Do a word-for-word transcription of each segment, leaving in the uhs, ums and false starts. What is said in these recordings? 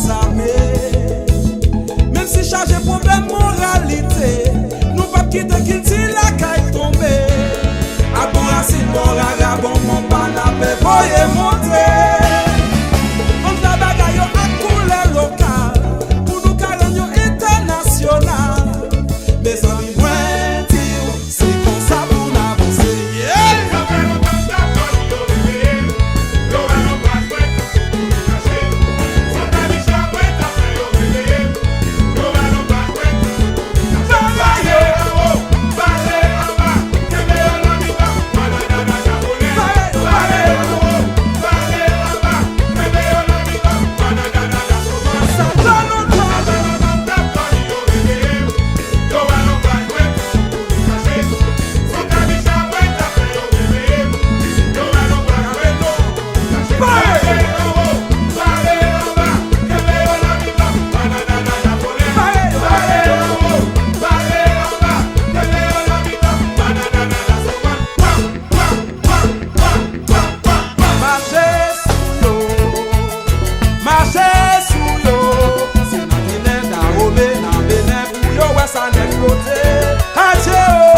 Zame. Menm si chaje pwoblèm moralite, nou p ap kite kilti lakay tonbe. Ak bon rasin bò rara, bon manba n ap voye monte. Ann fè bagay yo ak koulè lokal, pou nou ka rann yo entènasyonal. Mezanmi, mwen di w, se konsa pou n avanse. Yeah! Mache sou yo, mache sou yo. Se nan Ginen, Dawomen, nan Benen pou yo wè sa nèg pote. Adye o!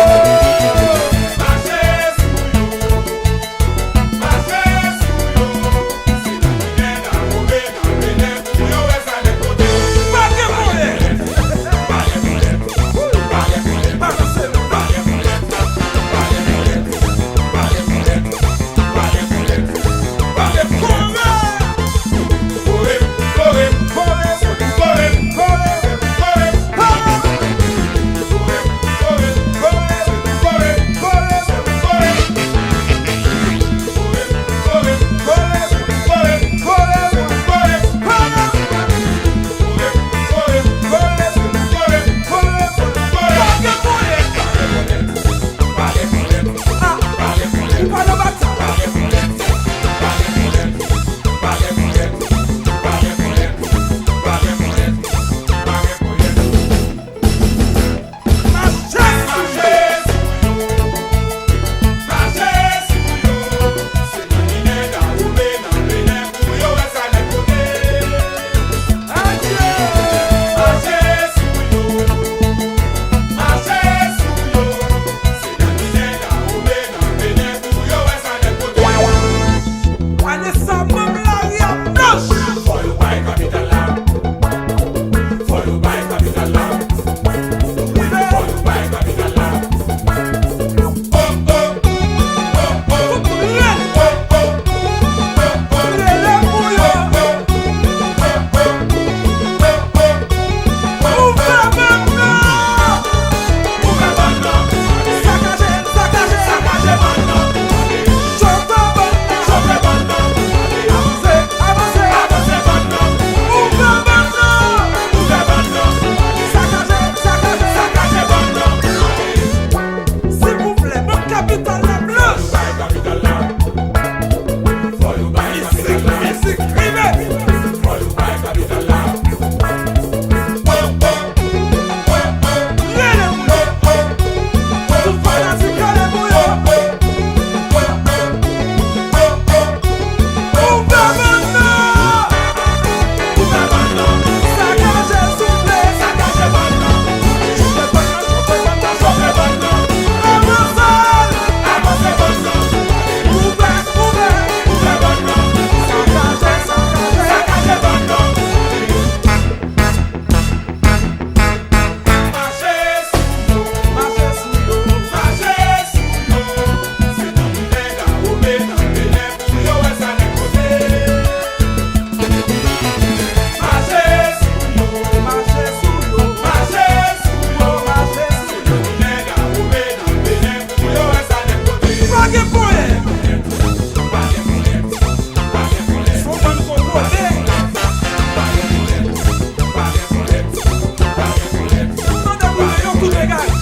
Mache sou yo, mache sou yo. Se nan Ginen, Dawomen, nan Benen pou yo wè sa nèg pote. Pa gen pwoblèm. Ane sa, manm lari a blanch. Fò yo bay kapital la. Fò yo bay kapital la. Fò yo bay kapital la. Oh, oh, oh, oh. Rele pou yo. Ouvè bann nan! Ouvè bann nan! Sakaje, sakaje, sakaje bann nan! Chofe bann nan! Chofe bann nan! Avanse, avanse, avanse bann nan! Ouvè bann nan! Ouvè bann nan! Sakaje, sakaje, sakaje bann nan! Silvouplè, ban kapital la blanch! Fò yo bay kapital la. Mizik, mizik, rive! Fò yo bay kapital la. Rele pou yo. Tout fanatik, rele pou yo. Ouvè bann nan! Ouvè bann nan! Sakaje, souple! Sakaje bann nan! Chofe bann nan, chofe bann nan, chofe bann nan! Avanse! Avanse bann nan! Ouvè, ouvè, ouvè bann nan! Sakaje, sakaje, sakaje bann nan! Mache sou yo, mache sou yo, mache sou yo. Se nan Ginen, Dawomen, nan Benen pou yo wè sa nèg pote. Mache sou yo, mache sou yo, mache sou yo, mache sou yo. Nèg a wouve nan Benen pou yo wè sa nèg pote. Pa gen pwoblèm. Pa gen pwoblèm. Pa gen pwoblèm. Son bann kokote. Pa gen pwoblèm. Pa gen pwoblèm. Pa gen pwoblèm. Tande pou yo tout egare.